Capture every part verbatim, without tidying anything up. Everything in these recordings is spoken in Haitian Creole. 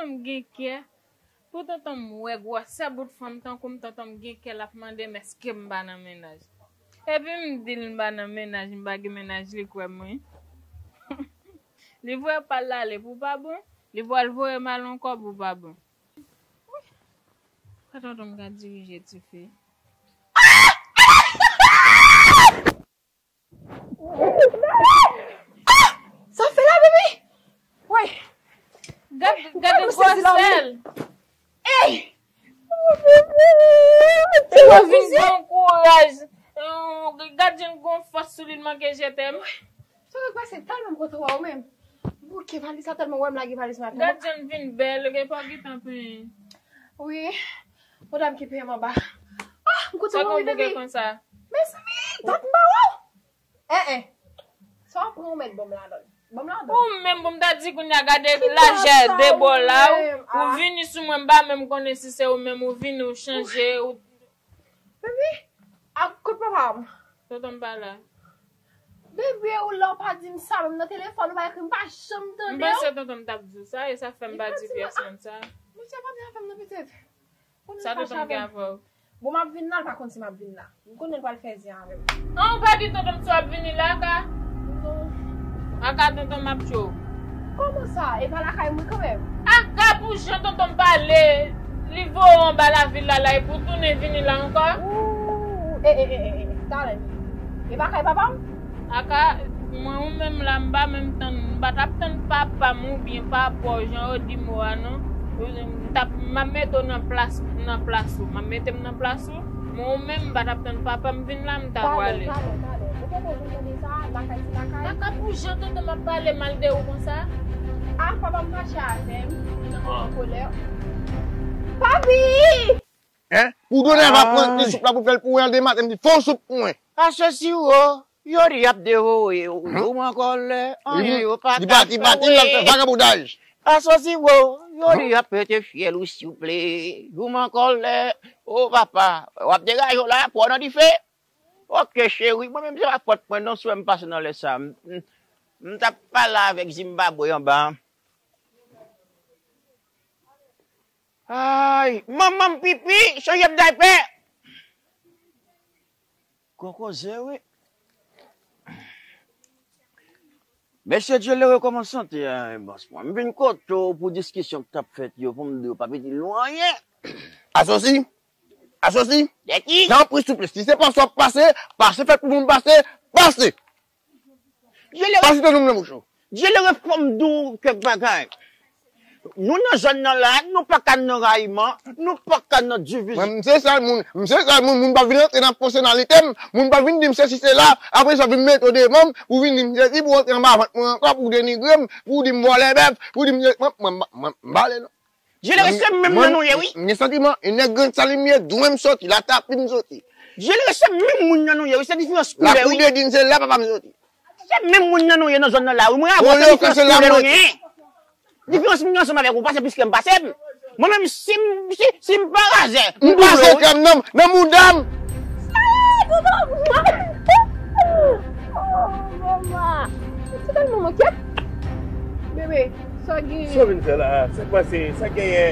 M gen kè. Pou tonton m wè gwosè bout fanm tankou m, tonton m gen kè l ap mande m èske m pa nan mennaj. Epi m di l m pa nan mennaj, m pa gen mennaj, li kwè m wi. Li voye pa l ale pou pa bon, li pral voye m al ankò pou pa bon. Wi. Sa tonton m ka dirije tifi. Ah! Sa w fè la, bebe? Woy. Gad, gad gwosè l. Ey! Li vin gen kouraj. Gad jan l gen fòs sou li, l manke je t'aime. Sa k pase? Tèlman m kontan wè w menm. Bouke valiz la, tèlman w wè m lage valiz maten. Gad jan l vin bèl, gen pa w gentan penyen. Wi. Madam ki peye m anba. Ah, m kontan wè w wi, bebe. Sa konn bouke konsa? Mezanmi, dat m pa wè w. Eh, eh. Sa w pran ou mèt ban m ladan l. Ban m ladan l. Ou menm pou m ta di kounye a gade lajè de bò la, ou, ou vini sou mwen, m pa menm konnen si se ou menm, ou vini, ou chanje, ou. Bebe, ak kot papa m? Tonton m pa la. Bebe, ou la, ou pa di m sa, menm nan telefòn, ou pa ekri m, pa janm tande w. M panse tonton m t ap di w sa, e sa fè m pa di pyès moun sa. Mesye, pa vin avè m non, pitit. Sa tonton m gen avè w? Bon, m ap vin la, l pa konn si m ap vin la. M konnen l pral fè zen avè m. An, ou pa di tonton m si w ap vini la, Aka? Non. Aka, tonton m ap tchwe w. Kòman sa? E pa lakay mwen kanmenm? Aka, pou jan tonton m pale, li voye w anba lavil la, la, epi w tounen vini la ankò? Ooh, e, e, e, e, e, talè. E pa kay papa m? Aka, mwen ou menm la, m pa menm tann, m pa t ap tann papa m oubyen papa w, jan yo di mo a non. M t ap, m ap mete w nan plas, nan plas ou. M ap mete m nan plas ou. Mwen ou menm, m pa t ap tann papa m vin la, m ta pwale. Talè, talè, talè. Ou poko konn tande sa, lakay se lakay. Aka, pou jan tonton m ap pale mal de ou konsa? Ah, papa m fache avè m, li an kolè. Papi! Hein? Pou Donèv ap pran ti soup la pou fè l pou mwen, al de maten, m di, fè yon soup pou mwen. Asosi wo, yo di y ap devoye w, yo man kòlè, anyen yo pa ka fè w. Li pati, li pati, l al fè vagabondaj. Asosi wo, yo di y ap pete fyèl ou, siwouplè, yo man kòlè. O papa, w ap degaje w la, pran nan dife. Ok, cheri, mwen menm se pa fòt mwen non, si w wè m pase nan lè sa. M, m, m t ap pale avèk Zimbabwe anba. Ay, manman m pipi, chanje m daypè. Gwo koze, wi. Mesye Dye le rekòmansante a, bòs mwen. M vin kote w pou diskisyon k t ap fèt yo, pou m di w pa piti lwen anyen. Asosi, asosi. De ki? Tanpri, souple, si se pa sa w ap pase, pase fè pou moun pase, pase. Pase tè nou nan bouch ou. Dye le refòm di w kèk bagay. Nou nan zòn nan la, nou pa ka nan rayiman, nou pa ka nan divizyon. Mwen, m se sèl moun, m se sèl moun, moun pa vin antre nan pèsonalite m, moun pa vin di m sesi sela, apre sa vin mete w devan m, pou vin di m sesi, pou antre anba vant mwen ankò, pou denigre m, pou di m vòlè bèf, pou di m, mwen, mwen, mwen, mwen, m pa ale non. Dye le se menm nan nou ye, wi. M gen santiman, e nèg Grand Salim ye, dwen m soti, Latapi m soti. Dye le se menm moun nan nou ye, wi, se diferans koulè, wi. Lakou de din se la papa m soti. Se menm moun nan nou ye nan zòn nan la, wi. Mwen avè w, se diferans koulè nou genyen. Diferans mwen ansanm avèk ou, pase plis ke m pase m. Mwen menm, si m, si, si m pa razè, m pase w, wi. M pase krèm nan, nan mouda m. Ah, tonton! Oh, manman! Ou te tèlman manke. Bebe, sa genyen? Sa w vin fè la? Sa k pase? Sa genyen?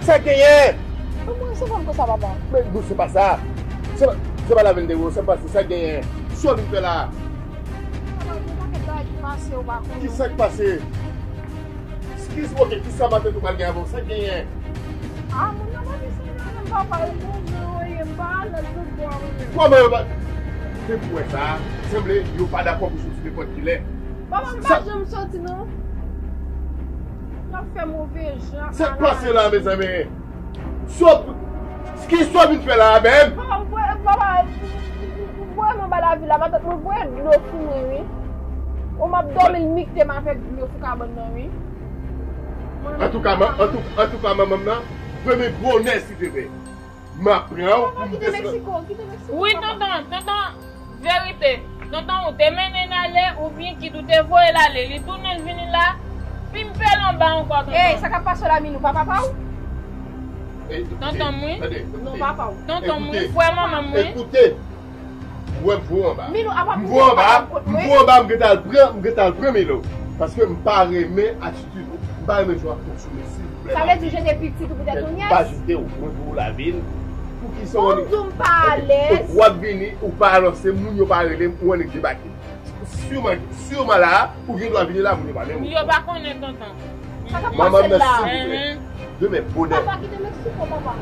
Sa genyen? Kòman se fè m konsa, papa? Men non, se pa sa. Se pa, se pa lavil de ou, sa k pase? Sa genyen? Sa w vin fè la? Papa, gen yon pakèt bagay ki pase, ou pa konnen. Ki sa k pase? Eskiz, ok, kisa matant ou pral gen avè w? Sa k genyen? Ah, moun nan pa gen sèl nan menm, papa, yo bon jan yo ye, m pa alèz tout bò mwen menm. Kòman yo pa? Se pou wè sa, sanble yo pa dakò pou soti nenpòt kilè. Papa, m pa janm soti non. Y ap fè move jan. Sa k pase la, mezanmi? Sòt! Ki sa w vin fè la a menm? Papa, m voye, papa, m voye m anba lavil la, matant mwen voye dlo sou mwen, wi. O, m ap dòmi, l mikte m avèk dlo sou kabann nan, wi. Antouka, antouka, manman m nan, vini bonè, si te vle. M ap pran w pou m desann. Papa, kite Meksiko, kite Meksiko, papa. Wi, tonton, tonton. Verite, tonton ou te mennen n ale, oubyen kit ou te voye l ale, li tounen l vini la, pimpe l anba ankò, tonton. Ey, sa k ap pase w la, Minou, pa papa w? Tonton m wi. Non, papa w. Tonton m wi, frè manman m wi. Ekoute, ou wè m voye w anba. Minou, apa m voye w anba, m voye w anba, m gentan al pran, m gentan al pran Milo. Paske m pa renmen atitid ou. M pa renmen jan w ap fonksyone, silvouplè. Sa vle di w jete pitit ou poutèt ou nyès? M pa jete w, mwen di w lavil. Poukisa w annik, w ap vini, ou pa anonse, moun yo pa rele m, ou annik debake. Siman, siman la, ou gen dwa vini la, moun yo pa menm. Yo pa konnen, tonton. Manman m nan, silvouplè. Demen bonè. Papa, kite m eksplike w, papa.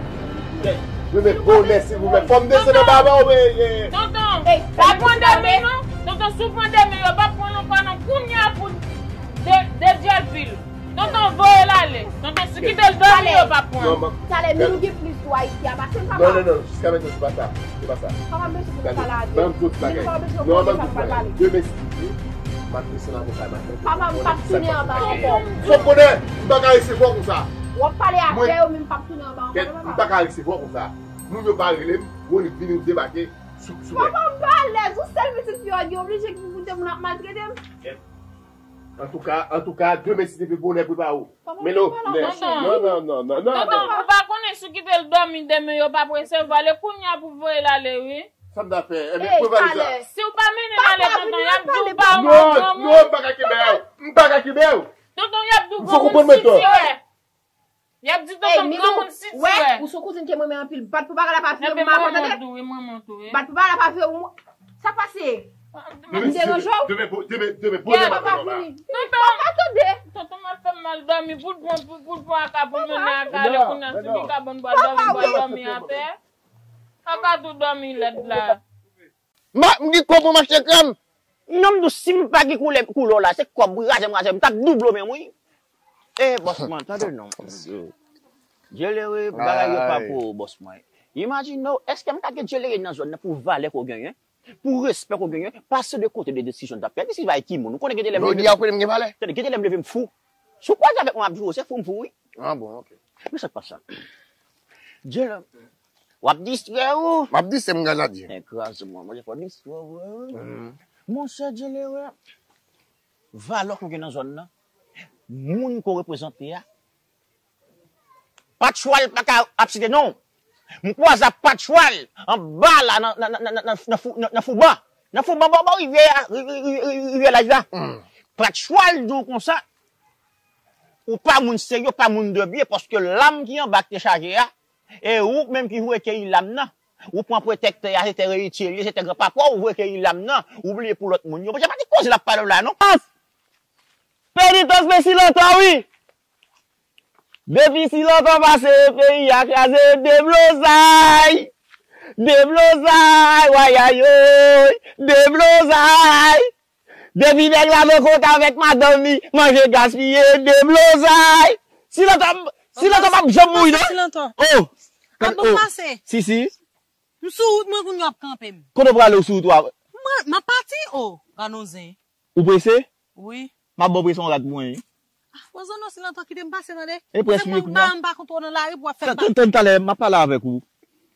Demen bonè, silvouplè. Fò m desann anba avè w, men, men. Tonton, pa pran demen, non. Tonton, si w pran demen, yo pa pran l ankò, non. Kounye a pou de, de dyòl pil. Tonton, voye l ale. Tonton, si kite l dòmi, yo pa pran l. Talè, nou gen plis dwa isi a pase l, papa. Non, non, non, jiska mentnan, se pa sa. Se pa sa. Papa, m bezwen pou nou pale a de. Ban m di w yon ti bagay. Non, ban m di w yon ti bagay. Demen, si Dye vle, m ap desann avoka maten. Papa, m p ap tounen anba ankò. Fò w konnen, m pa ka resevwa w konsa. W ap pale avè yo, men m p ap tounen anba ankò, non, papa. M pa ka resevwa w konsa. Moun yo pa rele m, ou annik vini, ou debake sou, sou mwen. Papa, m pa alèz. Yon sèl pitit fi w gen, oblije ki pou koute moun ap maltrete m. Antouka, antouka, demen si Dye vle, bonè prepare w. Melo, non, non, non, non, non. Tonton, ou pa konnen si w kite l dòmi demen, yo p ap resevwa l, e kounye a pou voye l ale, wi. Sa m ta fè? Ebyen, pran valiz la. Si w pa mennen l ale, tonton, y ap di w pa bon, non, non, m pa ka kenbe w. M pa ka kenbe w. Tonton, y ap di w granmoun sitirè. Y ap di tonton granmoun sitirè. Ou se yon kouzin ke m renmen anpil. Bat pou bagay la pa fè m mal, tande. Bat pou bagay la pa fè m. Sa pase? M deranje w? Demen, demen, demen, bonè, papa vini. Papa, tande. Tonton m ap fè m mal dòmi. Pou l pran, pou, pou l pran aka pou l mennen aka ale kounye a sou li kabann pou al dòmi, pou al dòmi atè. Aka tou dòmi lèd la. M gen kòb pou m achte krèm. Non, m di w, si m pa gen koulè, koulè w la, se kòb, razè m, razè m, m t ap double w menm, wi. E, bòs mwen, tande non. Djelere, bagay yo pa pou ou, bòs mwen. Imajine w, èske m ka gen djelere nan zòn nan pou valè ke w genyen, pou respè ke w genyen, pase de kote de desizyon w t ap fè. Disi va ki moun, ou konnen gen de lè m leve m fou. Si w kwaze avèk mwen, m ap di w, se fou m fou, wi. Ah bon, ok. Men sa k pase? Djelere, w ap distrè ou? M ap distrè m, gad la di. Ekraz mwen, mwen fò distrè ou, wi. Monchè Djelere, valè ke w gen nan zòn nan, moun ke w reprezante a, Patchwal pa ka ap site non. M kwaze ak Patchwal anba la nan, nan, nan, nan, nan, nan Fou-, nan, nan Fouban. Nan Fouban bò, bò rivyè a, ri-, ri-, ri-, ri-, rivyè laj la. Patchwal di w konsa, ou pa moun serye, ou pa moun de byen, paske lam ki anba ki te chaje a, e ou menm ki voye keyi lam nan. Ou pran pwotèktè a, se tè eritye li ye, se tè granpapa w, ou voye keyi lam nan, ou bliye pou lòt moun yo. Monchè, pa di koze l ap pale w la non. Penitans, men si lontan wi. Depi si lontan pase, peyi a kraze, deblozay! Deblozay, wayayoy! Deblozay! Depi nèg la nan kont avèk madanm li, manje gaspiye, deblozay! Si lontan, si lontan p ap janm mouri non. Si lontan. Oh! Ap bon pase. Si, si. M sou wout mwen kounye a w ap kanpe m. Kote w prale ou sou wout ou a? Mwen, m ap pati, oh, gad on zen. Ou prese? Wi. M ap ba w presyon rad pou mwen, wi. Ah, Rozono, si lontan kite m pase, tande. E près wi kounye a. M pa konn twò nan lari pou w ap fè m pale. Tann, tann talè, m ap pale avèk ou.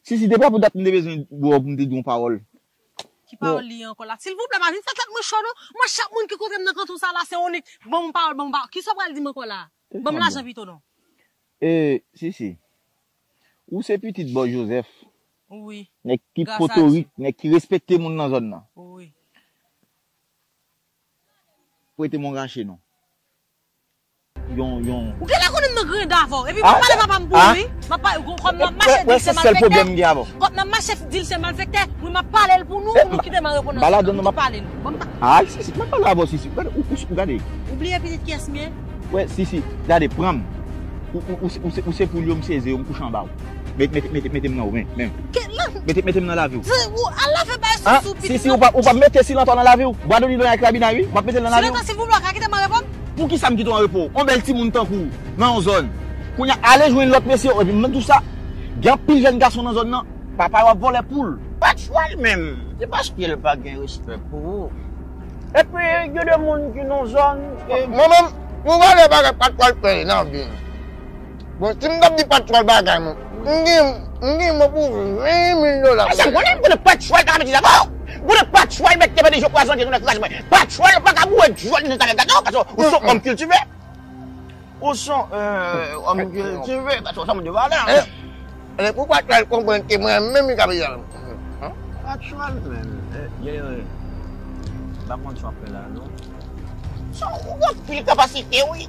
Si, si, depi apre dat m te bezwen wè w pou m te di w yon pawòl. Ki pawòl li ye ankò la? Silvouplè, pa vin fè tèt mwen cho non. Mwen, chak moun ki kote m nan kanton sa la, se yon nèg ban m yon pawòl, ban m yon pawòl. Kisa w pral di m ankò la? Ban m lajan pito non. E, si, si. Ou se pitit bò Jozèf. Wi. Nèg ki potorik, nèg ki respekte moun nan zòn nan. Wi. Prete m yon rache non. Yon, yon. Ou genlè konnen m nan grenda avè w. Epi m ap pale papa m pou ou wi. M ap pale, kòm n ap mache di l se malfektè. Kòm n ap mache di l se malfektè, wi m ap pale l pou nou, pou nou kite m an reponn ansanm. M ap pale l. Bon, m pa. Ay, si, si, m ap pale avè w, si, si. Gade, ou, ou, ou gade. Ou bliye pitit kiyès m ye? Wè, si, si, gade, pran m. Ou, ou, ou se, ou se, ou se poul yo, m se ze yo, m kouche anba w. Mete, mete, mete, mete m nan ou, men, men. Mete, mete m nan lavi w. Al lave bay sou, sou pitit. Si, si, ou pa, ou pa mete Silantan nan lavi w. Bwa Doni Doni ak Labinay, wi. W ap mete l nan lavi w. Silantan, silvouplè, w ka kite m an repo m? Poukisa m kite w an repo? On bèl timoun tankou w, nan yon zòn. Kounye a, ale jwenn lòt mesye yo, epi m di w sa, gen anpil jèn gason nan zòn nan, papa yo ap vòlè poul. Patchwal menm, se paske l pa gen respè pou ou. Epi, gen de moun ki nan zòn, e. Mwen menm, pou valè bagay Patchwal fè nan vi m. Bon, si m t ap di Patchwal bagay, mwen, m gen, m gen mwen pou ven mil dola. Mesye, m konnen, m konnen Patchwal ta ka mete sa. Bon, m konnen Patchwal mèt te mande je kwa zanje nou nan kraz mwen. Patchwal pa ka boure djòl nan zafè gade, non, paske ou se yon òm kiltive. Ou se yon, euh, òm kiltive, paske ou se yon moun de valè. Lè pou Patchwal konprann ke mwen menm li ka peye avè m. Patchwal menm, eh, Djelere, m pa konn sa w ap fè la non. Sa w gen anpil kapasite wi.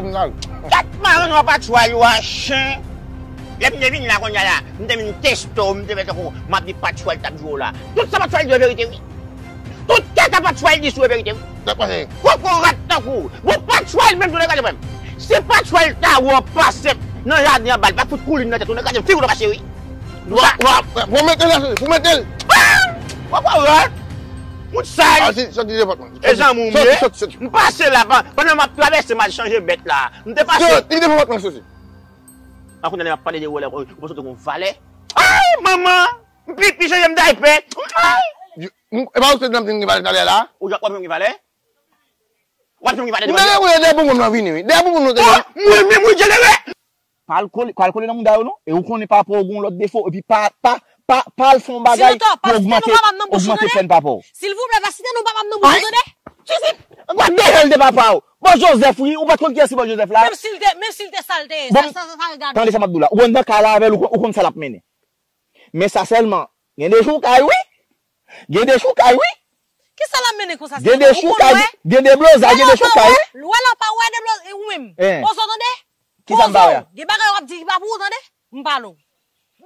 pou m la. Kat marenn w a patwal ou a chen. Lè m te vin la kounye a la, m te vin teste w, m te fè tankou m ap di patwal t ap jwe w la. Tout sa patwal di w verite wi. Tout kaka patwal di sou w verite wi. Sa k pase? Kokorat tankou w. Bon patwal menm tounen gade mwen. Si patwal ta wè w pase nan jaden anba l pa fout koulin nan tèt ou nan gade figi w nan pase wi. Wa, wa, wa, pou mete l, pou mete l. Kokorat. Moun sal. Ah, si, soti devan mwen. E zanmi w m ye. Soti, soti, soti. M pase la pa- pandan m ap travèse m al chanje bèt la. M te pase. Soti devan mwen, soti. An kounye a m ap pale de wòlè, ou pa soti kon valè. Ay, manman! M pipi chanje m daypè. Ay! Yo, m- e pa ou soti nan m te gen valè talè la? Ou w ap janm gen valè? W ap janm gen valè de valè? M te gen dèyè bonbon nan vini wi. Dèyè bonbon nan te gen. Mwen menm wi djenere! Pa al kole, pa al kole nan mouda yo non. E ou konnen papa w gen yon lòt defo. Epi pa, pa, pa, pa al fè yon bagay pou ogmante, ogmante fèn papa w. Silvouplè, pa site non papa m nan bouch ou tande. Chisit! Gad de jèl de papa w. Bon Joseph wi, ou pa t konn kiyès ki bon Joseph la? Menm si l te, menm si l te sa l te ye, sa, sa, sa, sa regade. Tande sa m ap di w la. Ou ann nan kay la avè l, ou konn, ou konn sa l ap mennen. Men sa sèlman, gen de jou w kay wi. Gen de jou w kay wi. Kisa l ap mennen konsa? Gen de jou w kay, gen de blozay, gen de jou w kay wi. Lè w pa wè de blozay, ou menm. Poze w tande. Kisa m pa wè a? Gen bagay w ap di ki pa pou ou tande. M pale w.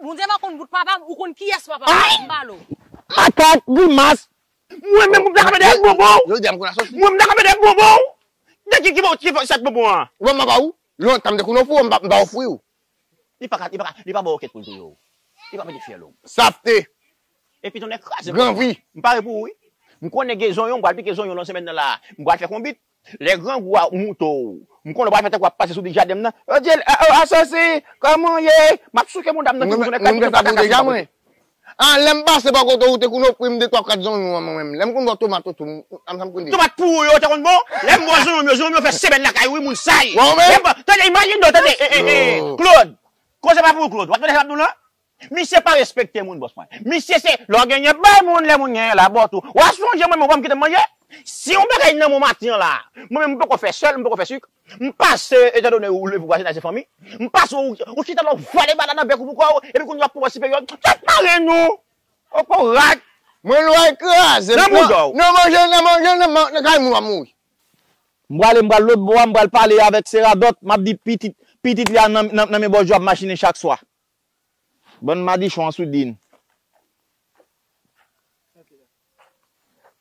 Bondye pa konn bout papa m, ou konn kiyès papa m. M pale w. Makak, grimas. Mwen menm m ta kanpe dèyè bonbon w. Jodi a m konn asòsi. Mwen m ta kanpe dèyè bonbon w. De ki, ki bon, ki fò sèt bonbon an? Ou wè m pa ba ou? Lontan m te konn ofri w, m pa, m pa ofri w. Li pa ka, li pa ka, li pa ba w kèt pou l touye w. Li pa mete fyèl ou. Safte. Epi tounen kraze. Granvi. M pare pou ou wi. M konnen gen zonyon, m pral pike zonyon nan semèn nan la. M pral fè konbit. Lè grangou a moute w, m konnen w pral fè tankou w ap pase sou di jaden m nan. Yo di l, "A, a, asòsi, kòman w ye?" M ap souke mouda m nan figi tounen kraze. Mwen fè sa pou ou deja mwen. Ah, lè m pase bò kote ou te konn ofri m de twa kat zonyon an mwen menm. Lè m konn ba w tomat tou, m, m, m konn di. Tomat pouri yo te konn bon? Lè m ba w zonyon m yo, zonyon m yo fè semèn lakay ou wi, moun sa ye. Lè m ba, tande, imajine w, tande, e, e, e, Claude. Koze pa pou ou, Claude. W ap tande sa m ap di w lan? Misye pa respekte moun, bòs mwen. Misye se, lè w genyen bay moun, lè moun genyen la ba w tou. W a sonje mwen menm, w pa m kite m manje? Si yon bagay nan men w maten an la, mwen menm m poko fè sèl, m poko fè sik. M pase, etandone ou leve w pase nan se fanmi, m pase ou, ou chita la w vale bala nan bèk ou pou kò w, epi kounye a w ap pran siperyè w, tèt mare nou! Kokorat! Mwen lwa kraze m. Nan mouda w. Nan manje, nan manje, nan man-, nan kay moun w ap mouri. M prale, m pral lòt bò a, m pral pale avèk se radòt, m ap di pitit, pitit li a nan, nan, nan men bòdjò ap machinen chak swa. Bann madichon an soudin.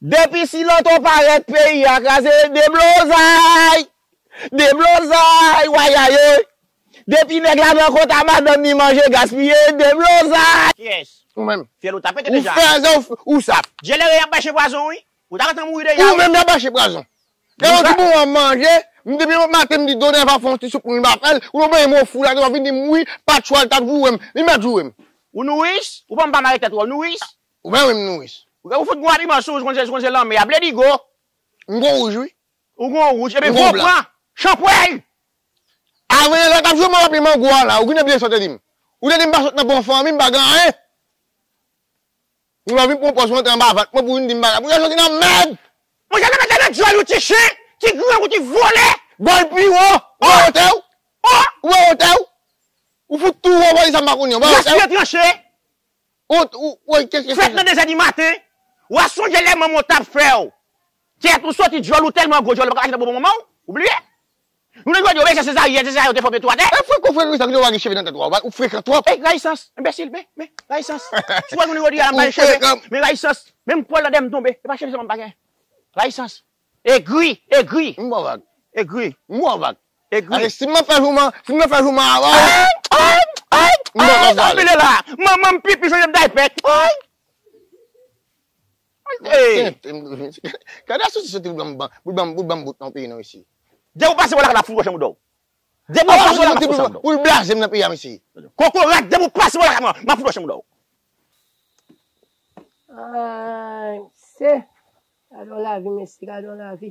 Depi si loto parèt peyi a kraze, deblozay! Deblozay! Wayaye! Depi nèg la nan kont a madanm li manje gaspiye, deblozay! Kiyès? Ou menm. Fyèl ou ta pete deja. Ou fè zè, ou, ou saf. Djenere y ap bache pwazon wi. Ou ta gentan mouri deja wi. Ou menm y ap bache pwazon. Lè yo di bon an manje, m depi maten m di Done va fè yon ti soup pou nou pa fè l, ou nou benyen mwen fou la, nou vin di m wi, patwal t ap joure m, li mèt joure m. Ou nouris? Ou pa m pa mare tèt ou, ou nouris? Ou pa wè m nouris. Ou fout gon abiman sou ou, konn se, konn se lanmè a, bledigo. M gon wouj wi. Ou gon wouj, ebyen gon pran, chanpwèl. Avè lè t ap joure m anpil mango a la, ou gentan bliye sa w te di m. Ou te di m pa sot nan bon fanmi, m pa gen anyen. Ou anvi pran pòz ou antre anba vant mwen pou vin di m bagay. Pou yo soti nan mèd! Mwen jan nan mèd la nan dyòl ou ti chen, ti grangou, ti vòlè! Bòl pi wo! Ou wè wotè w? Ou wè wotè w? Ou fout tou wo, wè sa m pa konnen. Ou wè wotè w? Gaspiye tranche! Ou, ou, ou, kèske sa? Fèt nan de zè di maten. W a sonje lè manman w t ap fè w. Tèt ou soti dyòl ou tèlman gwo dyòl ou pa ka achte nan bon manman w. Ou bliye? Nou nan jodi yo bezwen sezaryèn, sezaryèn yo te fòme tou atè. E frekan, frekan sa, ki w pa gen cheve nan tèt ou a, ou frekan twòp. Ey, rayisans, enbesil, men, men, rayisans. Si w wè nou jodi a, m pa gen cheve, men rayisans, menm pwèl nan dèyè m tonbe, e pa cheve sèlman m pa gen. Rayisans. Egri, egri. M ba w vag. Egri. M ba w vag. Egri. Ase si m nan fè jouman, si m nan fè jouman avan. Ay, ay, ay, m ba w vag. Ay, la, manman m pipi, jwenn m daypè. Ay. Ey! Gade asousi soti pou ban m, pou ban m, pou ban m bout nan peyi nou isi. Depi w pase bò lakay m ap fout wòch nan mouda w. Depi w pase bò lakay m ap fout wòch nan mouda w. Pou l blaze m nan peyi a, mesye. Kokorat, depi w pase bò lakay mwen, m ap fout wòch nan mouda w. Ay, mesye. Gade yon lavi, mesye, gade yon lavi.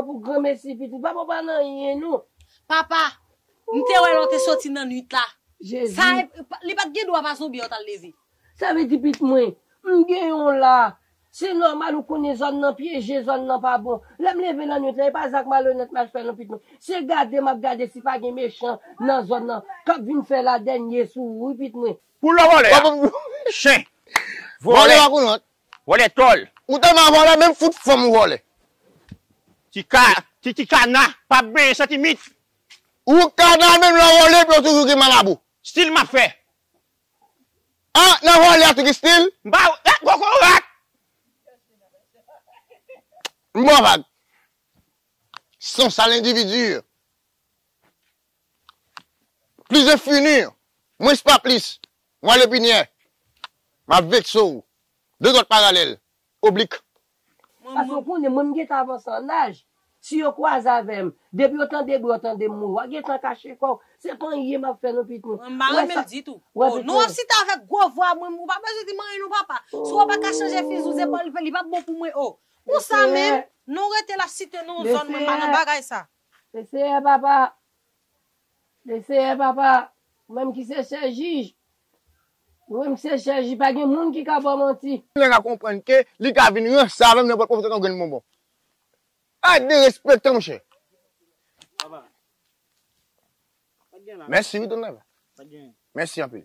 pran pou granmesi pitit. Papa, w pa nan anyen, non. Papa, m te wè lè w te soti nan nwit la. Jezi. Sa, li pa t gen dwa pa zonbi an t al leve. Sa vle di, pitit mwen, m gen yon la. Se nòmal, ou konnen zòn nan pyeje, zòn nan pa bon. Lè m leve nan nwit la, e pa zak malonèt m al fè non, pitit mwen. Se gade m ap gade si pa gen mechan nan zòn nan k ap vin fè ladènye sou ou, wi, pitit mwen. Pou lò vòlè a. Chen. Vòlè. Vòlè pa konn wont. Vòlè tòl. Ou tèlman vòlè, menm fout fanm ou vòlè. Ti ka, ti, ti kana, pa benyen santimèt. Ou kana menm lè w vòlè, epi w toujou gen malabou. Stil m ap fè. Ah, nan vòlè a tou gen stil? M pa, eh, kokorat! M ba w vag. San sal endividi. Plis enfini. Mwens pa plis. Mwa lepinyè. M ap vekse w. De dwat paralèl. Oblik. Paske w konnen, mwen m gentan avanse an aj. Si yo kwaze avè m, depi yo tande bri, yo tande m mouri. W a gentan kache kò w. Se pa anyen m ap fè non, pitit mwen. Mwen m pa renmen l ditou. Oh, non, w ap site avèk gwo vwa mwen, ou pa bezwen di m anyen non, papa. Si w pa ka chanje fizi w, se pa l fè, li p ap bon pou mwen, oh. Konsa menm, non, rete la site non, zòn mwen pa nan bagay sa. Meseyè, papa. Meseyè, papa. Ou menm ki se chèf jij. Ou menm ki se chèf jij, pa gen moun ki ka ba w manti. Nèg la konprann ke li ka vin ranse avè m, nenpòt pwofesè nan grenn bonbon. A derespektan, monchè. Papa. Sa k gen la? Mèsi, wi, Don Nèva. Sa k gen? Mèsi anpil.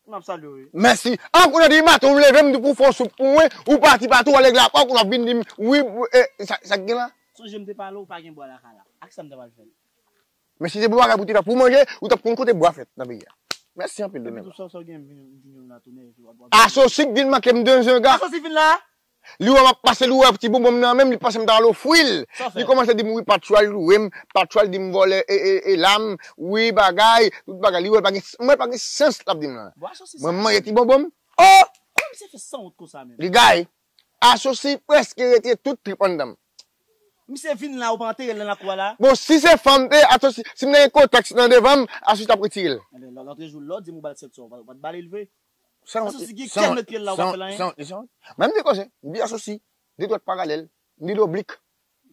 M ap salye w, wi. Mèsi. An, kounye a depi maten, ou leve m di pou w fè yon soup pou mwen, ou pati pati, w ale glapa, kounye a w ap vin di m, wi, e, sa, sa k gen la? Sonje m te pale w, pa gen bwa lakay la. Ak sa m ta pral fè? Men si se pou bagay pou te fè pou manje, ou t ap konn kote bwa fèt nan peyi a. Mèsi anpil, Don Nèva. Epi tou sa, sa w gen vin, vin jwenn la tounen, epi w ap, w ap... Asosi k vin manke m de zen ga. Asosi fin la? Li wè m ap pase, li wè ti bonbon m nan men m, li panse m ta al ofri l. Sa w fè? Li kòmanse di m, wi, patwòl louwe m, patwòl di m vòlè e, e, e lam, wi, bagay, tout bagay. Li wè pa gen, m wè pa gen sans l ap di m lan. Bon, asosi sa. Mwen, m manje ti bonbon m. Oh! Kòman misye fè sanwont konsa menm? Li gaye. Asosi prèske retire tout trip anndan m. Misye vin la, ou pa antere l nan lakou a la? Bon, si se fanm te, asosi, si m te gen kontèks nan devan m, asosi t ap retire l. Enben, lòtrejou, lè w di m ou ba l sèt san, ou pa, ou pa t ba li l vre? Asosi gen kè l met pye l la, ou pa fè l anyen. Mwen m di koze, m di asosi, de dwat paralèl, m di l oblik,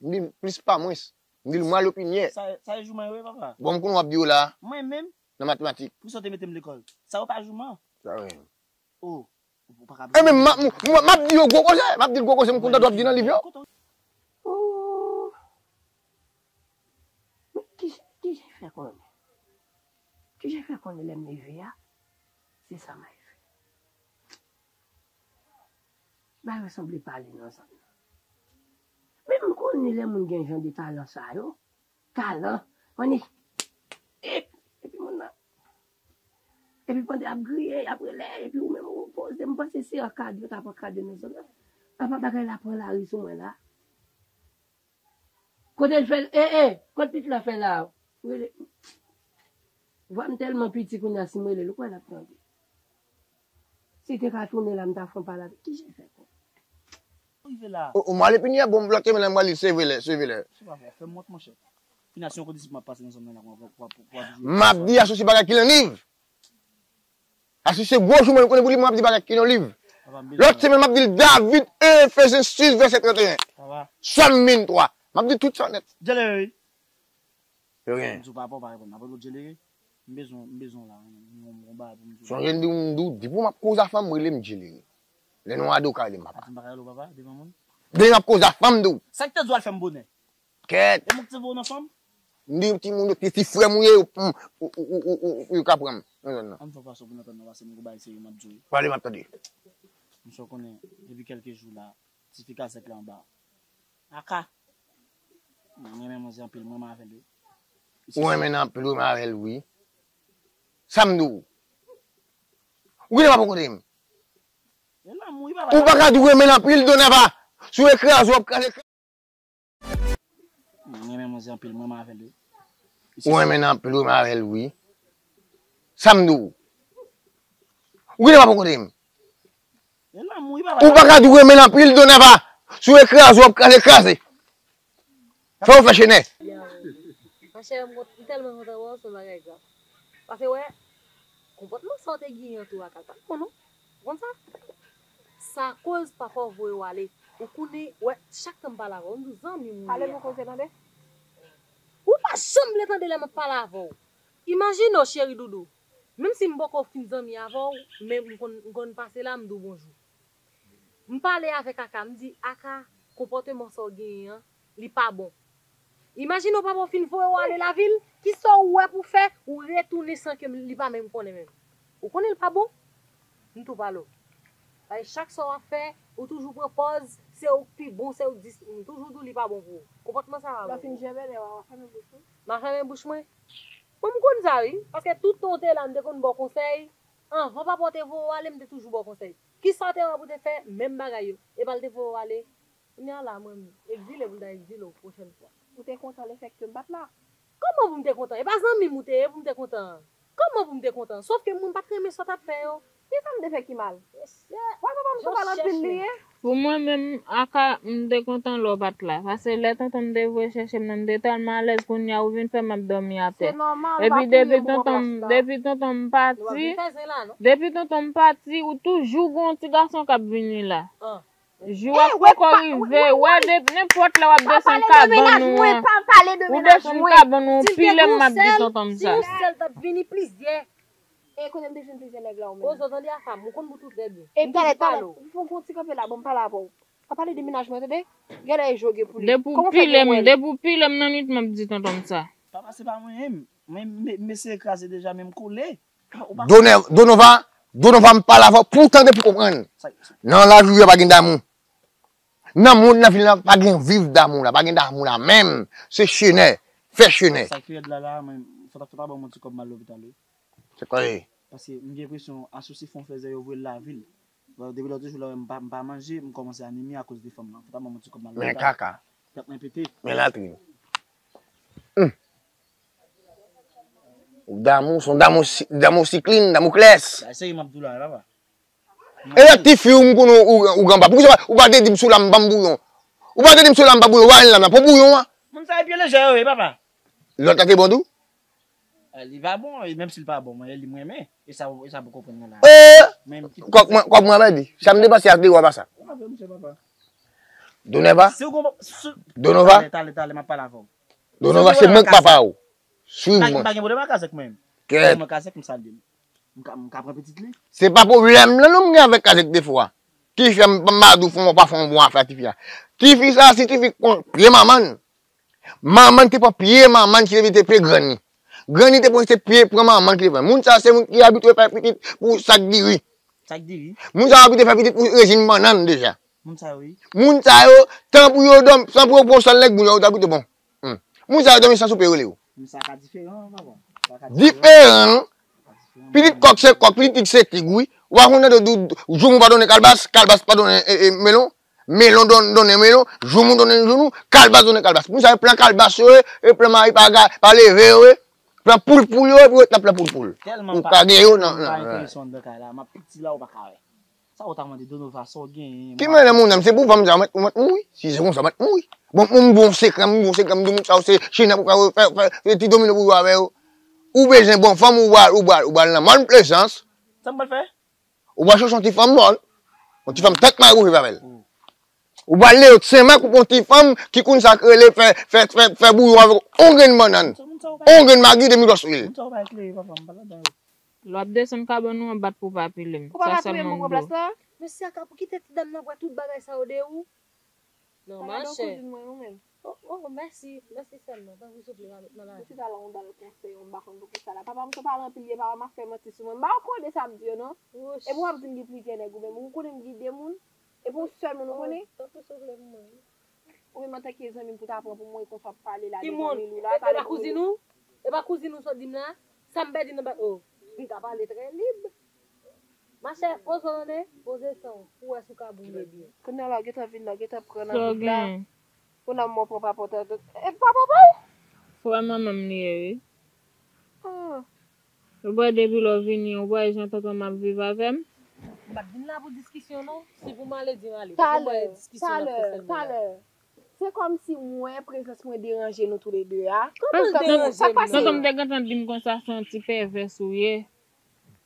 m di l plis pa mwens, m di l mwa lopinyè. Sa, sa e jouman yo ye, papa? Bon, m konnen w ap di yo la. Mwen menm? Nan matematik. Poukisa w te mete m lekòl? Sa yo pa jouman? Sa vre. Oh. Ou pa ka. E men, m ap di yo gwo koze, m ap di l gwo koze, m kontan twòp di nan liv yo. Oh. Men ki, ki jan fè konnen? Ki jan fè konnen lè m leve a, se sa m al fè? Bagay yo sanble pale nan zòn nan. Men m konnen lè moun gen jan de talan sa yo, talan, konnen, epi moun nan, epi pandan y ap griye, y ap rele, epi ou menm ou poze, m panse se ankadre yo t ap ankadre nan zòn nan. Apa bagay la pran lari sou mwen la? Kote l fè, e, e, kot pitit la fè la? Rele. Vwa m tèlman piti kounye a, si m rele l, ou kwè l ap tande? Si te ka tounen la, m ta fè yon pale avè l. Ki jan fè konnen? Ou rive la. O, o, m ale pini a, bon, lòt semenn la, m ale, seve lè, seve lè. Se pa vre, fè m wont, monchè. Fini a, se yon kondisip m ap pase nan zòn nan la, w ap, w ap, w ap, w ap. M ap di a sou se bagay ki nan liv. A si se gwo jou mwen konnen pou li, mwen ap di bagay ki nan liv. Papa, m bezwen. Lòt semenn, m ap di l David, en Efezen sis, vèsè trannteyen. Papa. Sòm venntwa. M ap di tout sa nèt. Djelere, wi. Yo gen. M di w papa, w pa reponn. Apre l djelere, m bezwen, m bezwen w la, yon, yon, yon bagay pou m di w. Sonje m di w, m di w, depi m ap koze a fanm, rele m djelere. Lè nou ado ka rele m papa. Ati m pa ka rele w papa, devan moun? Depi m ap koze a fanm, m di w. Sa k te di w al fè m bonè? Kèt. E mwen ki te voye w nan fanm? M di timoun yo, ti, ti frè m ou ye, ou, ou, ou ka pran m nan zòn nan. Ann fè fason pou n antann nan, paske m gon bagay serye m ap di w. Pale, m ap tande. Misye konnen, depi kèlke jou la, ti fi kazèk la anba. Aka. Mwen renmen manzè anpil, mwen renmen avè l, wi. Ou renmen l anpil, ou renmen avè l, wi. Sa m di w? Ou genlè pa poko renmen m. E lanmou, wi, papa. Ou pa ka di w renmen l anpil, Donèva. Si w ekraze, w ap kraze. Mwen renmen manzè anpil, mwen renmen avè l, wi. Ou renmen l anpil, ou renmen avè l, wi. Sa m di w? Ou genlè pa poko renmen m. E lanmou, wi, papa. Ou pa ka di w renmen l anpil, Donèva. Si w ekraze, w ap kraze, kraze. Fè w fè chenè. Monchè, m tèlman kontan wè w, se yon bagay grav. Paske, wè, konpòtman sa w te genyen an tou, Aka, l pa t bon, non. Ou konn sa? Sa koz papa w voye w ale. Ou konnen, wè, chak tan m pale avè w, m di w zanmi m ou ye. Pale pou koze, tande. Ou pa janm vle tande lè m ap pale avè w. Imajine w, cheri doudou. Menm si m poko fin zanmi avè w, men m konn, m konn pase la, m di w bonjou. M pale avèk Aka, m di, Aka, konpòteman sa w genyen an, li pa bon. Imajine w papa w fin voye w ale lavil, kisa w wè pou fè, ou retounen san ke m, li pa menm konnen menm. Ou konnen l pa bon? M tou pale w. Paske chak sa w ap fè, ou toujou pran pòz, se ou k pi bon, se ou k dis, m toujou di w li pa bon pou ou. Konpòtman sa pa bon. Lè w fin jere lè w a, w a fèmen bouch ou. M a fèmen bouch mwen? Bon, m konn sa wi, paske tout tan w te la, m te konn ba w konsèy. Anvan papa w te voye w ale, m te toujou ba w konsèy. Kisa w te wè pou te fè? Menm bagay yo. Epa l te voye w ale. Kounye a la, mwen, m egzile pou m ta egzile w pwochèn fwa. Ou te kontan lefètke m pa t la? Kòman pou m te kontan? E pa zanmi m ou te ye pou m te kontan? Kòman pou m te kontan? Sòf ke moun pa t renmen sa w t ap fè yo. Kisa m te fè ki mal? Mesye, wè papa m tou pale anpil li ye. Pou mwen menm, Aka, m te kontan lè w pa t la. Paske lè tonton m te voye chèche m nan, m te tèlman alèz, kounye a ou vin fè m ap dòmi atè. Se nòmal, m pa touye pou ranplase la. Epi depi tonton m pati, depi tonton m pati, ou toujou gon ti gason k ap vini la. Jou a poko rive, wè, de, nenpòt lè w ap desann kabann ou an, ou desann kabann ou, pile m, m ap di tonton m sa. Si yon sèl t ap vini plizyè. E kote m te jwenn plizyè nèg la ou menm? Kozo, tande Aka, m konn pou tou trè byen. E talè, talè, fè yon ti kanpe la, bon, m pale avè w. Pa pale de mennaj mwen, tande? Genlè e je w gen pou li. Depi w pile m, depi w pile m nan nwit, m ap di tonton m sa. Papa, se pa mwen menm. Mwen, m, m eseye kraze deja, men m kole. Donè-, Donova, Donova, m pale avè w pou w tande, pou w konprann. Nan lari a pa gen damou. Nan mond nan, vil la, pa gen viv damou la, pa gen damou la menm. Se chenè, fè chenè. Sa ki rèd la, la, mwen, fò ta, fò ta ban mwen ti kòb m al lopital, wi. Se kwa e? Paske m gen enpresyon asousi fè yon fèzè yo voye l lavil. Bon, depi lòt jou la, m pa, m pa manje, m kòmanse anemi akoz de fanm nan. Fò ta ban mwen ti kòb m al lopital. Men kaka. Tèt mwen pete. Men latrin. Hum. Damou, se yon damou si-, damou siklin, damou klès. Sa serye m ap di w la, papa. E lòt ti fi ou m konnen ou, ou, ou gen anba. Poukisa ou pa te di m sou la m ban m bouyon? Ou pa te di m sou la m pa bouyon, ou pa jwenn la m nan, pran bouyon an. Moun sa yo pye lejè yo ye, papa. Lòt la te bon tou? Eh, li pa bon, e menm si l pa bon, mwen, li m renmen. E sa, e sa pou konprann nan la. Eh! Men m ki kòb mwen, kòb mwen pèdi. Sa m depanse a deyò pa sa. Donèva? Si w gon, si, Donova? Talè, talè, talè, m ap pale avè w. Donova, se mwen k papa w. Swiv mwen. M pa gen pwoblèm ak kazèk mwen. Kèt. Mwen kazèk, m salye l. M ka, m ka pran pitit li? Se pa pwoblèm lan non m gen avèk kazèk defo a. Ki fè m pa di w fè yon, pa fè yon bon afè a tifi a. Tifi sa, si tifi pran pye manman l, manman l te pran pye manman l ki te vin te pye grann li. Grann li te pran se pye pran manman l ki te pran. Moun sa se moun ki abitye fè pitit pou sak diri. Sak diri? Moun sa abitye fè pitit pou rezin bannann deja. Moun sa yo, wi. Moun sa yo, tan pou yo dòm, tan pou yo pran sòl nèg moun yo, yo ta pito bon. Hmm. Moun sa yo dòmi san soupe yo rele yo. Moun sa ka diferan, papa. Sa ka diferan. Diferan. Sa ka diferan. Pitit kòk se kòk, pitit tig se tig, wi. Ou pa konn tande jou, joumou pa donnen kalbas, kalbas pa donnen, e, e, melon, melon don-, donnen melon, joumou donnen joumou, kalbas donnen kalbas. Moun sa yo pran kalbas yo, e, e pran mari pa ga-, pa leve yo, e. Pran poul poul yo, epi yo t ap pran poul poul. Ou ka gen yo nan, nan, nan. Tèlman pa enteresan anndan kay la, m ap piti la, ou pa ka wè. Sa ou ta mande Donova, sa w genyen? Ki mande moun nan, se pou fanm sa, mwen, mwen mouri. Si se konsa, mwen mouri. Bon, m bon sekrè, m bon sekrè, m di moun sa, se china pou fè, fè, fè, fè ti domino pou jwe avè yo. Ou bezwen bon fanm, ou pral, ou pral, ou pral nan Mòn Plezans. Sa m pral fè? Ou pral chèche yon ti fanm mòn. Yon ti fanm tèt mare pou viv avè l. Ou pral Leyòt Senmak, ou pran yon ti fanm ki konn sa k rele fè, fè, fè, fè bouyon avèk yon grenn bannann, yon grenn magi, demi gòs lwil. Moun sa w pa eklere, papa, m pa ladan yo. Lè w ap desann kabann ou an, bat pou w pa pile m. Ou pa ka touye m pou pran plas la? Mesye a ka pou kite ti dam nan pran tout bagay sa yo de ou. Non, machè. Kouzin mwen, ou menm. Oh, oh, mèsi, mèsi sè m nan. Tanpri, souple, pa met nan lajan. Depi talè, yon bèl konsèy, m pa konn pou kisa la. Papa m se pale anpil, ye, papa m ap fè manti sou mwen. M pa konnen sa m di yo, non. Epi w ap di m gen plizyè nèg, ou menm, ou konnen m gen de moun. Epi yon sèl moun, ou konnen? Tanpri, souple pou mwen. Ou menm antanke zanmi m pou ta pran pou mwen, konsa w ap pale la devan Milou la, talè pou Milou. E pa kouzin ou? E pa kouzin ou sot di m la? Sa m pèdi nan ba-, oh, m ka pale trè lib. Machè, poze w tande, poze san w, pou w wè si w ka boule byen. Kounye a la, gentan vin la, gentan pran nan bout la. Kounye a mwen pran pa pòt. E pa papa w? Frè manman m li ye, wi. Ah. Ou wè depi lè w vini, ou wè jan tonton m ap viv avè m? M pa t vin la pou diskisyon, non. Si pou m ale, di m ale. Talè, talè, talè. Se kòmsi mwen, prezans mwen deranje nou toulede a. Kòman l deranje m? Tonton m te gentan di m konsa se yon ti pèvès ou ye.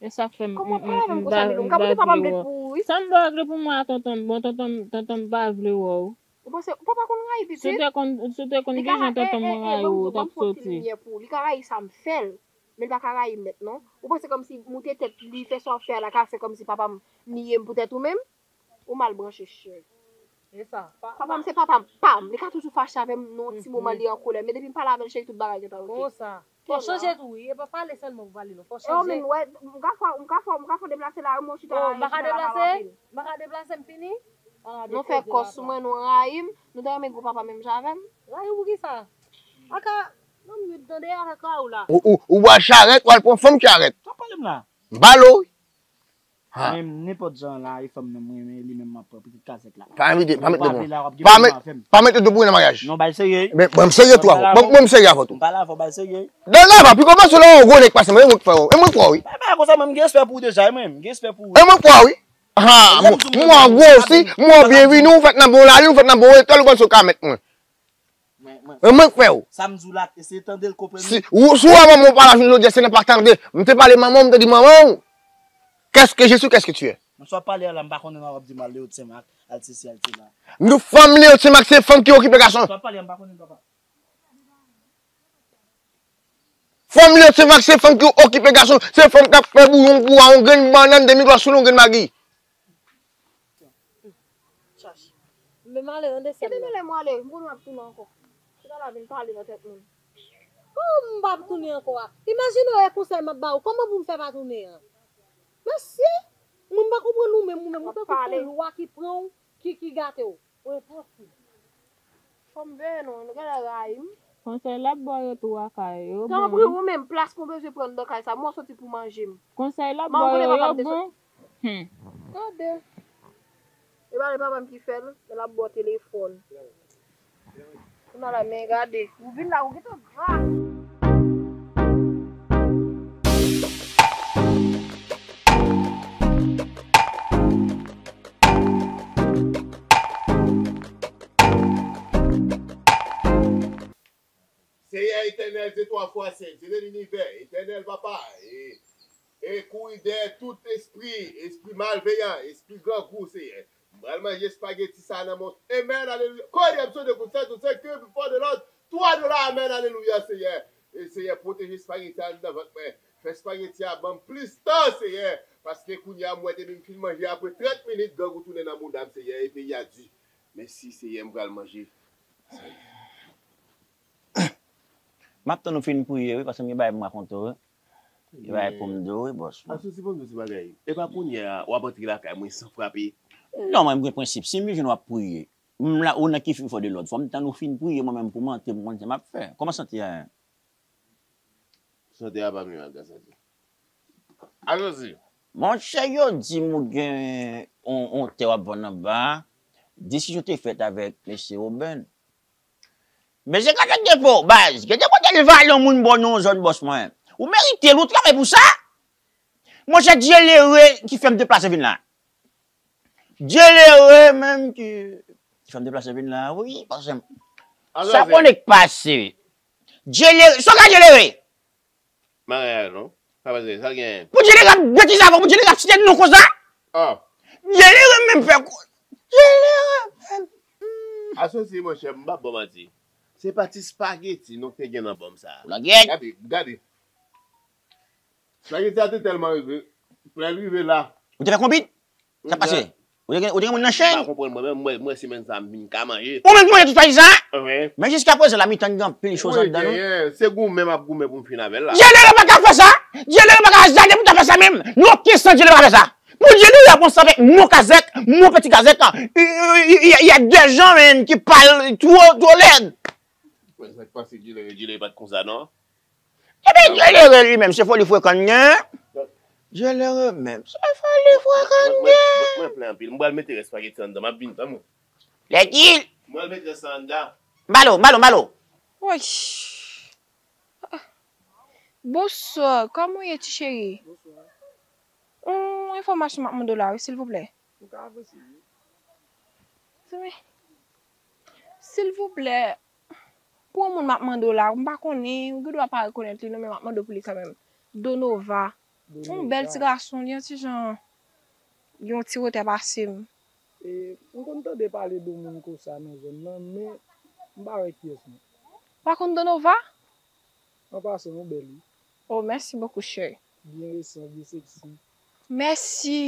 E sa k fè m, m, m, m pa, m pa vle wè w. Sa m pa regle pou mwen a tonton m. Bon, tonton m, tonton m pa vle wè w. Ou panse, ou pa konn rayi pitit? Si w te konn, si w te konn kijan tonton m rayi w, ou t ap soti. Li ka rayi sa m fè l, men l pa ka rayi m nèt, non. Ou panse kòmsi moute tèt li, fè sa w fè a la, ka fè kòmsi papa m niye m poutèt ou menm? Ou mal branche, chè. E sa, pa, papa m se papa m, pa m. Li ka toujou fache avè m nan yon ti moman, li an kolè. Men depi m pale avè l, cheri, tout bagay gentan oke. Konsa. Fò w chanje tou, wi. E pa pale sèlman pou pale, non. Fò w chanje. Yo, men, wè, m ka fè, m ka fè, m ka fè deplase la, wi, mwen chita la, mwen chita la, pa anpil. M pa ka deplase, m fini? Nou fè kò sou mwen, nou rayi m, nou ta renmen gwo papa menm jan avè m. Rayi w pou kisa? Aka, non, m ret tande aka ou la. Ou, ou, ou bwè charèt, w al pran fanm charèt. Sa pale m la? M pale w, wi. Ha. Men nenpòt jan la, e fanm nan mwen renmen, li menm m ap pran pitit kazèk la. Pa envite, pa met de pou mwen. Pa met, pa met de pou mwen nan maryaj. Non, bay serye. Men, mwen m serye tou avè w. Mwen, mwen m serye avè w tou. M pale avè w, bay serye. Dan la va, pi kòmanse la, yon gwo nèg pase mwen, e mwen k fè w. E mwen k fè w, wi. Bay, bay, konsa mwen, m gen respè pou ou deja, e mwen, m gen respè pou ou. E mwen k fè w, wi. Ha, mwen, mwen gwo osi, mwen byenvini, ou fèt nan bon lari, ou fèt nan bon etwal, ou panse w ka met mwen. Mwen, mwen, e mwen k fè w. Sa m di w la, eseye tande l, konprann li. Si, ou, si w wè manman w pa la jounen jodi a, se nan pa tande. M te pale manman w, m te di manman w, qu'est-ce que je suis, qu'est-ce que tu es? Mwen sa w ap pale a la, m pa konnen w ap di m al Leyòt Senmak, al sesi, al sela. Nou fanm Leyòt Senmak, se fanm ki okipe gason. Sa w ap pale a, m pa konnen, papa. Fanm Leyòt Senmak, se fanm ki okipe gason, se fanm k ap fè bouyon pou w a, yon grenn bannann, demi glas sou yon grenn magi. Chach. Men m ale, an desann. Kite m ale, m ale, m konnen w ap tounen ankò. Chita la vin pale nan tèt moun. Kòman m p ap tounen ankò a? Imajine w e konsèy m ap ba ou, kòman pou m fè pa tounen an? Mesye, mwen m pa konprann ou menm, ou menm, ou tankou se yon lwa ki pran w, ki, ki gate w. Ou enposib. Fò m veye non, nou genlè rayi m. Konsèy l ap ba w yo tou a kay yo bon. Tanpri, ou menm, plas mwen bezwen pran nan kay sa, mwen soti pou manje m. Konsèy l ap ba w yo, yo bon. Hmm. Tande. E pa papa m ki fè l, men l ap ba w telefòn. Kounye a la, men gade. Ou vin la, ou gentan gra. Seyè Etènèl, se twa fwa sen, Dye de linivè, Etènèl Papa, e, e kouri dèyè tout espri, espri malveyan, espri grangou, Seyè. M pral manje espageti sa nan mon, amen, alelouya. Kote m sonje kout sèt, kout sèt, ke pi fò de lòt, twa dola, amen, alelouya, Seyè. E Seyè, pwoteje espageti a anndan vant mwen. Fè espageti a ban m plis tan, Seyè, paske kounye a m wè depi m fin manje, apre trant minit, gang ou tounen nan mouda m, Seyè, e peyi a di. Mèsi, Seyè, m pral manje. M ap tann ou fin priye, wi, paske m gen bagay pou m rakonte w, wi. Gen bagay pou m di w, wi, bòs mwen. Asosi pou m di w ti bagay. E pa kounye a, w ap antre lakay mwen san frape. Non, mwen, m gen prensip. Si m jwenn w ap priye, m la, ou nan ki fè de lòd. Fò m tann ou fin priye, mwen menm, pou m antre, pou m konn sa m ap fè. Kòman sante a? Sante a pa mye, Madan Sante. Asosi. Monchè, yo di m ou gen on, on tè w ap vann anba a. Diskisyon te fèt avèk mesye Obenn. Mesye ka fè depo, baz. Gen de kote l vale yon moun bò nan yon zòn, bòs mwen. Ou merite l, ou travay pou sa. Monchè, Dye lere ki fè m deplase vin la. Dye lere menm ki, ki fè m deplase vin la, wi, paske m, sa konnen k pase. Dye lere, sa w ka Dye lere? Maraya non. Sa pase, sa l genyen? Pou Dye lere ap betize avè w, pou Dye lere ap site non konsa? Dye lere menm fè kou. Dye lere menm. Asosi monchè, m p ap ba w manti. Se pa ti spageti non k te gen nan bòm sa. Gade, gade. Spageti a te tèlman rive, lè l rive la. Ou te fè konbit? Sa pase? Ou te gen, ou te gen moun nan chen? M pa konprann mwen menm, mwen, mwen semèn sa a m vin ka manje. Ou menm ki manje tout spageti sa a? Wi. Men jiska prezan la, m tann gen anpil choz anndan non. Se goumen m ap goumen pou m fin avè l la. Dye lere pa ka fè sa! Dye lere pa ka jade pou ta fè sa menm! Non, ki san Dye lere pa ka fè sa! Pou Dye lere ap ansanm avèk mon kazèk, mon peti kazèk, il y a des gens, man, qui parlent trop, trop lèd. Mwen sa k pase Dye lere, Dye lere pa t konsa non. Ebyen, Dye lere li menm, se foli frekan l gen. Dye lere menm, se foli frekan l gen. Mwen plen anpil. M pral mete rès spageti anndan. M ap vin, tann mwen. Lèdi. M pral mete rès anndan. Balo, balo, balo. Woy. Bonswa, kòman w ye, ti cheri? Yon enfòmasyon m ap mande w la, wi, silvouplè. Silvouplè. Pou yon moun m ap mande w la, m pa konnen, ou gen dwa pa rekonèt li non, men m ap mande w pou li kanmenm. Donova. Yon bèl ti gason, li yon ti jan gen yon ti wotè pase m. E, m konn tande pale de yon moun konsa nan zòn nan, men m pa wè kiyès non. Ou pa konn Donova? An pasan, ou bèl wi. Oh, merci beaucoup, chérie. Byen resan, byen seksi. Mèsi.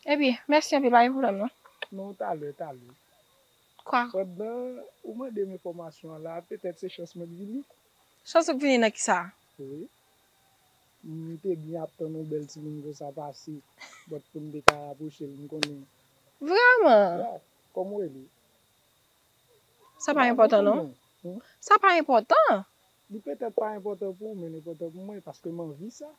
Epi, mèsi anpil, pa gen pwoblèm non. Non, talè, talè. Kwa? Pandan ou mande m enfòmasyon an la, petèt se chans mwen k vini. Chans ou k vini nan kisa? Wi. M te byen ap tann yon bèl timoun konsa pase, bòt pou m te ka rapwoche l, m konnen. Vrèman? Ya, kòman w rele? Sa pa enpòtan non. Sa pa enpòtan. Li petèt pa enpòtan pou ou, men l enpòtan pou mwen, paske m anvi sa.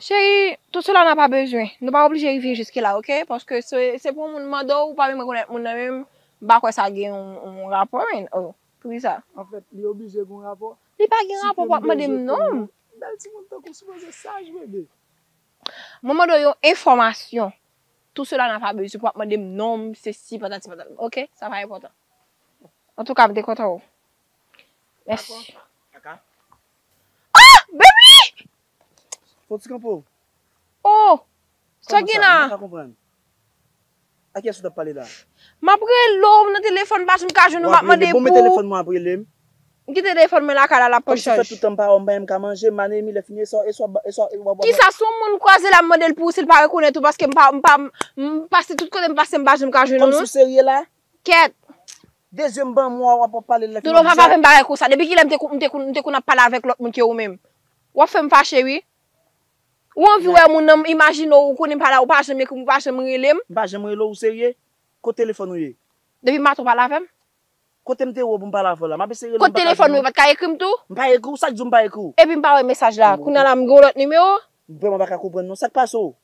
Cheri, tout cela n'a pas besoin. Nou pa oblije rive jiske la, oke? Paske se, se pou yon moun mande w, ou pa menm rekonèt moun nan menm, m pa kwè sa gen yon, yon rapò, men. Oh, poukisa? Anfèt, li oblije gen yon rapò. Li pa gen rapò pou w ap mande m non. Bèl timoun tankou w sipoze saj, bebe. Mwen mande w yon enfòmasyon. Tout cela n'a pas besoin pou w ap mande m non, m sesi, patati patata. Oke? Sa pa enpòtan. Antouka, m te kontan w. Mèsi. Ah! Baby! Fò w ti kanpe w. Oh! Sa w gen la? Mwen pa ka konprann. A kiyès ou t ap pale la? M ap rele w, m nan telefòn, m pa janm ka jwenn ou, m ap mande pou. Bon, men telefòn mwen ap rele m. M kite telefòn mwen lakay la, l ap pran chaj. Kòmsi w fè tout tan m pa wè w, m pa menm ka manje, m anemi, lè fini, e sa w, e sa w, e sa w, e w ap wè. Kisa, se yon moun m kwaze la, m mande l pou ou, si l pa rekonèt ou, paske m pa, m pa, m pase tout kote m pase, m pa janm ka jwenn ou non. Kòmsi w serye la? Kèt. De zye m ban mwen, w ap, w ap pale lè fini. Dodo, pa, pa fè m bagay konsa. Depi kilè m te, m te, m te konn ap pale avèk lòt moun ke ou menm? W ap fè m fache, wi. Ou anvi wè moun nan, m imajine w, ou konnen m pa la, ou pa janm ekri m, ou pa janm rele m. M pa janm rele w, ou serye? Kot telefòn ou ye? Depi maten w pale avè m. Kote m te wè w pou m pale avè w la? M ap eseye rele w, m pa ka jwenn ou. Kote telefòn ou ye? Ou pa t ka ekri m tou? M pa ekri w, sa k di w m pa ekri w? Epi m pa wè mesaj la. Kounye a la m gen yon lòt nimewo? M vrèman pa ka konprann non. Sa k pase w?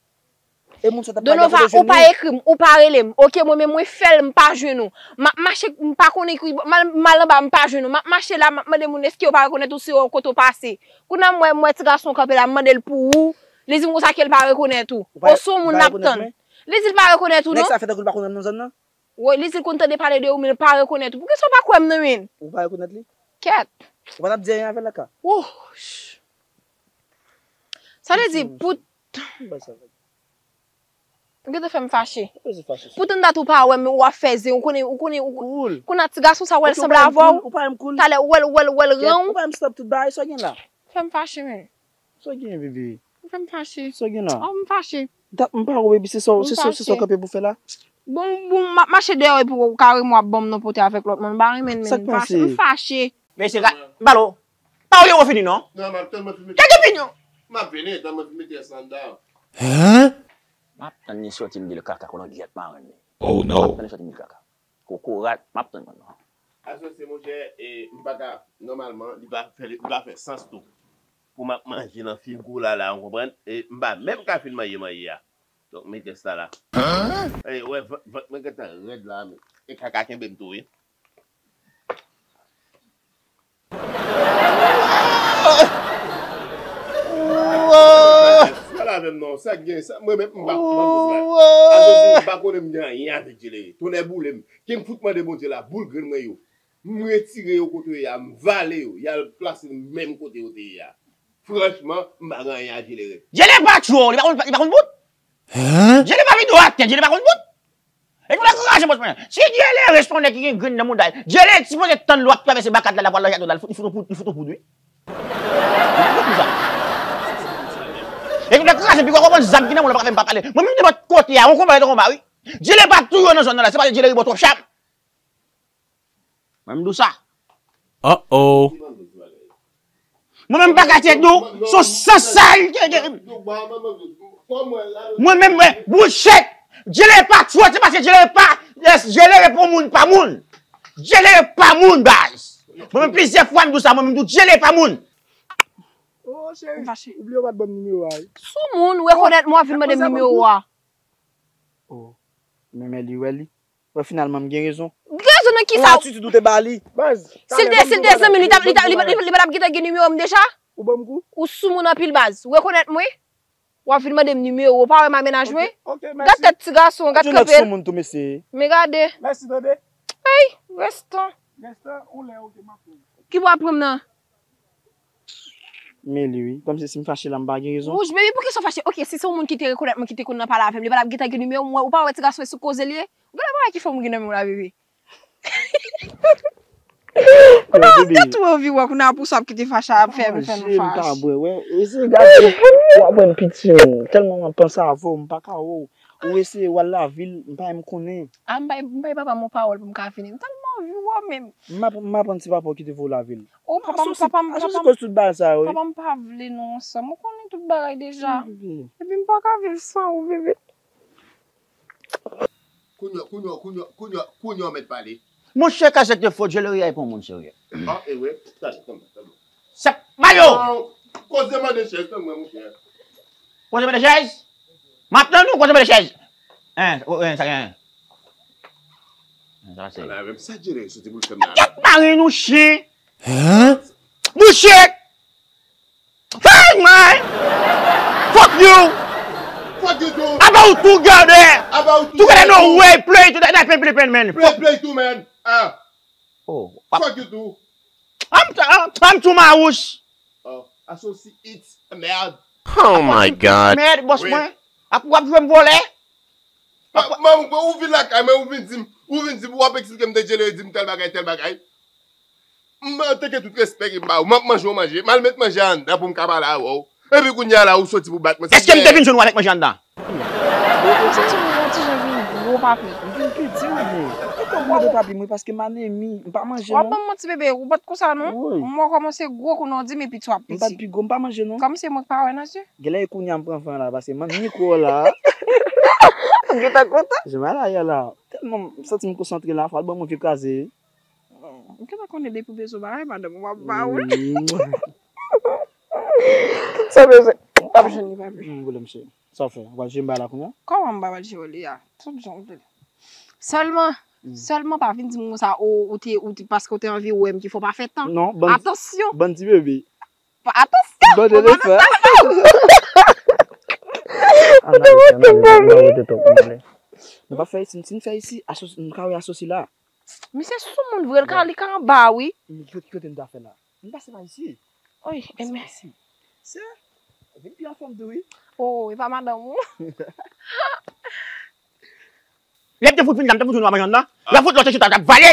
E moun sa t ap pale, ou pa ekri m, ou pa rele m. Oke, mwen menm mwen fè l, m pa jwenn ou. M ap mache, m pa konnen ki, m al, m al anba, m pa jwenn ou. M ap mache la, m ap mande moun èske yo pa rekonèt ou, si yo kote w pase. Kounye a m wè, m wè ti gason kanpe la, m mande l pou ou. Li di m konsa ke l pa rekonèt ou. Ou se yon moun n ap tann. Li di l pa rekonèt ou non. Nèg sa fè tankou l pa konnen m nan zòn nan. Woy, li di l konn tande pale de ou, men l pa rekonèt ou. Poukisa w pa kwè m nan, men? Ou pa rekonèt li? Kèt. Ou pa t ap di anyen avè l la ka? Wouch! Sa vle di, pou. Ki bagay sa fè? Ou gentan fè m fache. Ou bezwen fache. Poutan dat ou pa wè m, men w ap fè zen, ou konnen, ou konnen, ou konnen ti gason sa wè l sanble avè w. Ou pa wè m koul. Talè ou wè l, ou wè l, ou wè l ran w. Ou pa wè m stop tout bagay, sa w gen la? Fè m fache, men. Sa w gen, bebe? Ou fè m fache. Sa w gen la? Oh, m fache. Dat m pa wè, epi se sa w, se sa w, se sa w kanpe pou fè la? Bon, bon, m ap mache dèyè w epi w kare m w ap ban m nan pote avèk lòt moun. M pa renmen l, men m fache. M fache. Mesye, ka, m pale w. Pa w gen w fini, non? Non, m ap tann mwen fin mete. Gade fini w! M ap vini, tann mwen fin mete sa anndan. Hein? M ap tann li soti, m di l kaka, kolangyèt marenn li. Oh, no. M ap tann li soti, m di l kaka. Kokorat, m ap tann mwen, non. Asosye, monchè, e, m pa ka, nòmalman, li pa fè, li pa fè sans tou. Pou m ap manje nan figo la, la, w konprann? E, m pa menm ka fin manje manje a. Donk, mete sa la. Hein? E, wè, vant, vant mwen gentan rèd la, men. E kaka kenbe m tou, wi. Pale avè m non, sa k gen, sa, mwen menm, m pa, m pa konn sa. Asosye, m pa konnen m gen anyen avèk Djelere. Tonnè boule m. Ke m fout mande Bondye la, boule grenn mwen yo. M retire yo kote yo ye a, m vale yo, y al plase l menm kote yo te ye a. Franchman, m pa gen anyen a Djelere. Djelere pa tchwe w, li pa konn, li pa konn bout? Hein? Djelere pa vin dwat, Djelere pa konn bout? E nou la kraze bòs mwen. Si Djelere se yon nèg ki gen grenn nan mouda l, Djelere sipoze tann lè w ap travèse bakad la, l ap pral nan jaden w la, li fout, li fout yon poud, li fout yon poud, wi. Li fout yon poud sa. E nou la kraze, pi w konprann zam ki nan men w la, pa ka fè m pa pale. Mwen menm nenpòt kote a, yon konba, yon konba, wi. Djelere pa touye w nan zòn nan la, se paske Djelere ba w twòp chap. Mwen m di w sa. Uh-oh. Mwen menm m pa ka tcheke nou, se yon sans sa l. Mwen menm, mwen, bouchèt! Djelere pa tchwe w, se paske Djelere pa, yes, Djelere pa moun, pa moun. Djelere pa moun, baz. Mwen menm plizyè fwa m di w sa, mwen menm m di w Djelere pa moun. Oh, cheri, ou bliye w pa t ban m nimewo a, wi. Sou moun, ou rekonèt mwen, w ap vin mande m nimewo a. Oh, men, men li wè li. Bon, finalman, m gen rezon. Rezon nan kisa? Pou atitid ou te ba li. Baz, si l te, si l te zanmi, li t ap, li t ap, li, li, li pa t ap gentan gen nimewo m deja? Ou ban m kou? Ou sou moun anpil, baz. Ou rekonèt mwen? W ap vin mande m nimewo, ou pa wè m a mennaj mwen? Ok, ok, mèsi. Gad tèt ti gason, gad kanpe l. Ou sou moun tou, mesye. Men gade. Mèsi, tande. Ey, restan. Restan, ou lè, ok, m ap pran. Ki pou ap pran m nan? Men li wi, kòmsi si m fache la, m pa gen rezon. Wouch, baby, poukisa w fache? Ok, si se yon moun ki te rekonèt mwen, ki te konn nan pale avè m, li pa t ap gentan gen nimewo m, ou pa wè ti gason sou koze l ye? Ou genlè pa wè ki fòm ou gen nan men w la, baby. Kounye a, gad tou anvi wè, kounye a pou sa w ap kite fache ap fè m, fè m fache. M pa bwè, wè. E se gade, w ap wè m piti, tèlman m ap panse avè w, m pa ka wè w. Ou eseye w al lavil, m pa menm konnen. A, m bay, m bay papa m yon pawòl pou m ka vini. M tèlman anvi wè w menm. M ap, m ap pran ti papa w kite voye w lavil. O, papa m, papa m, papa m, koz tout bagay sa yo, wi. Papa m pa vle non, ansanm. Ou konnen tout bagay deja. Epi m pa ka viv san ou, bebe. Kounye a, kounye a, kounye a, kounye a, kounye a w mèt pale. Monchè, kazèk de fo, Djelere a pa yon moun serye. A, e wi. Tande, tande, tande. Sèk mayo! Koze mande chèz, tann mwen, monchè. Koze mande chèz? M ap tann ou, koze mande chèz. Hein, o, hein, sa gen. Hein, sa pase. Ala, menm sa Djelere soti pou l fè m la. Tèt mare nou, chen! Hein? Bouche! Hey, man! Fuck you! Fuck you too! How about you, girl, there? How about you? Together, no way, play to that, that play, play, play, man. Play, play too, man. Ah. Oh, fuck you too. I'm, I'm, I'm to my house. Oh, associate, merde. Oh my God. Merde, boss mwen. Ap w ap jwe m vòlè? Manman, ou vin lakay mwen, ou vin di m, ou vin di m, w ap eksplike m de Djelere, di m tèl bagay, tèl bagay. M teke tout respè ke m ba ou, m ap manje yon manje, m al met manje a anndan pou m ka pale avè w. Epi kounye a la, ou soti pou bat mwen. Èske m te vin jwenn ou avèk manje anndan? Ou santi w yon ti jan vin gwo, papi. M vin piti, wi. Ou konn mande papi mwen paske m anemi, m pa manje non. W ap ban m manti, bebe, ou pa t konsa non. Wi. M wè w kòmanse gwo kounye a, w di m epi w ap piti. M pa t pi gwo, m pa manje non. Kòmsi mwen k pa wè nan zye. Genlè e kounye a m pran van la, paske m mikwo la. Ou gentan kontan? Jan m al ayè la. Tèlman m santi m konsantre la, fò al ban mwen vye kraze. M gentan konnen depi w bezwen bagay, madanm ou ap ba ou l. Sa bezwen. W ap jwenn li, papi. M vle m cheri. Sa w fè? W al jere m bagay la kounye a? Kòman m pa pral jere li a? Tout jan w vle. Sèlman, sèlman pa vin di m konsa, o, ou te, ou te, paske w te anvi wè m ki fè w pa fè tan. Non, bann, atansyon! Bann ti bebe. Atansyon! Bann elefa. Ann ale, ann ale, nou pa fè isi, si n fè isi, asosi, nou ka wè asosi la. Misye sou moun vre, li ka, li ka anba, wi. Men ki kote, kote n ta fè la? Nou pase pa isi. Oy, enben. Se, vin pi anfòm tou, wi. Oh, e pa madanm ou? Lè m te fout vin la, m te fout jwenn w ap manje anndan. L ap fout lòt chita, l ap vale.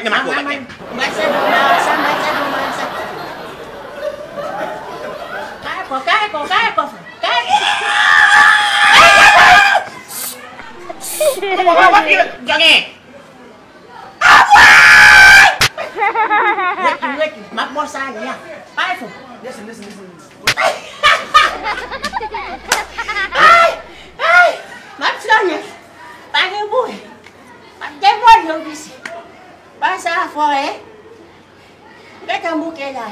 lè m ap fè w bat men. Mwen se bon, mwen se bon, mwen se. Kay kò, kay kò, kay kò, frè. Kay. Kòman, kòman, kòman, kòman, kòman, Rete, rete. M ap mò sa a. Pa fò. Ay, ay. M ap sonnen. Pa gen bouyi. M ap devole yo isit. Pa sa fò, e. Gentan bouke la.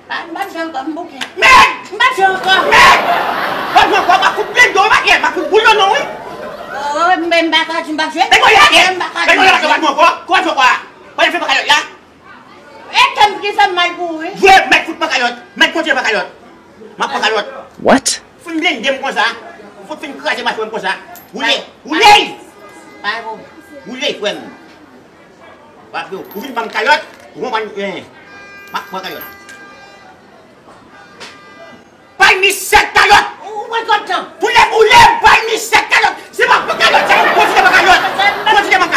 Pa, m pa jwe ankò, m bouke. Mèd! M pa jwe ankò. Mèd! M pa jwe ankò, m ap fout blende w, m ap fout boule non, wi. Oh, men m pa ka di m pa jwe. Men kòman w lage? Men m pa ka di m pa jwe. Kòman w jwe ankò? Kòman w jwe ankò? Kòman w fè pankayòt la? E kè m ki fè m mal pou ou, wi. Jwe, mèd fout pankayòt. Mèd kontinye pankayòt. M ap pankayòt. What? Fin blende m konsa. Fout fin kraze mache m konsa. Woule, woule! Pa bon. Woule, frè m. Papi, ou vin ban m kayòt, ou konprann, eh, m ap pran kayòt. Bay mi sèt kayòt! Ou pran twòp tan. Pou lè boule, bay mi sèt kayòt! Si m ap pran kayòt, se pou kontinye ban kayòt! Kontinye ban kayòt!